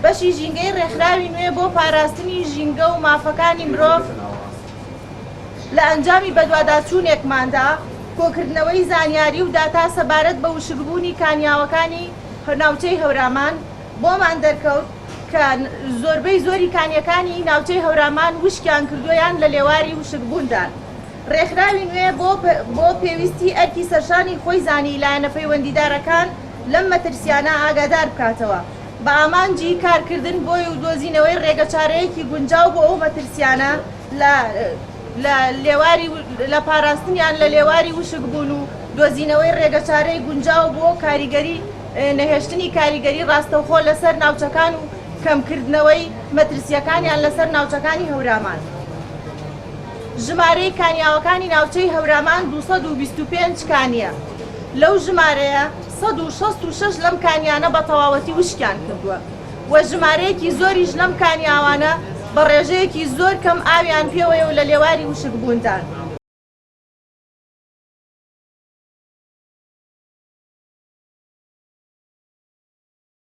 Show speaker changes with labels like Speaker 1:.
Speaker 1: بەشی ژینگەی ڕێکخراوی نوێ بۆ پاراستنی ژینگە و مافەکانی مرۆڤ لە ئەنجامی بەدواداچوونێکماندا، کۆکردنەوەی زانیاری و داتا سەبارەت بە وشکبوونی کانیاوەکانی ناوچەی هەورامان، بۆمان دەرکەوت کە زۆربەی زۆری کانییەکانی ناوچەی هەورامان وشکیان کردووە یان لە لێواری وشکبووندان. ڕێکخراوی نوێ بۆ بۆ پێویستی ئەرکی سەرشانی خۆی زانی لایەنە پەیوەندیدارەکان لەم مەترسیانە ئاگادار بکاتەوە بە ئامانجی کارکردن بۆی و دۆزینەوەی ڕێگەچارەیەکی گونجاو بۆ ئەو مەترسیانە لە لە لێواری لە پاراستنیان لە لێواری وشک بوون و دۆزینەوەی ڕێگەچارەی گونجاو بۆ کاریگەری نەهێشتنی کاریگەری ڕاستەوخۆ لەسەر ناوچەکان و کەمکردنەوەی مەترسییەکانیان لەسەر ناوچەکانی هەورامان. ژمارەی کانیاوەکانی ناوچەی هەورامان 225 کانییە، لەو ژمارەیە 166 لەم کانیانە بە تەواوەتی وشکیان کردووە و ژمارەیەکی زۆریش لەم کانیاوانە بە ڕێژەیەکی زۆر کەم ئاویان پێوەیە و لە لێواری وشکبووندان.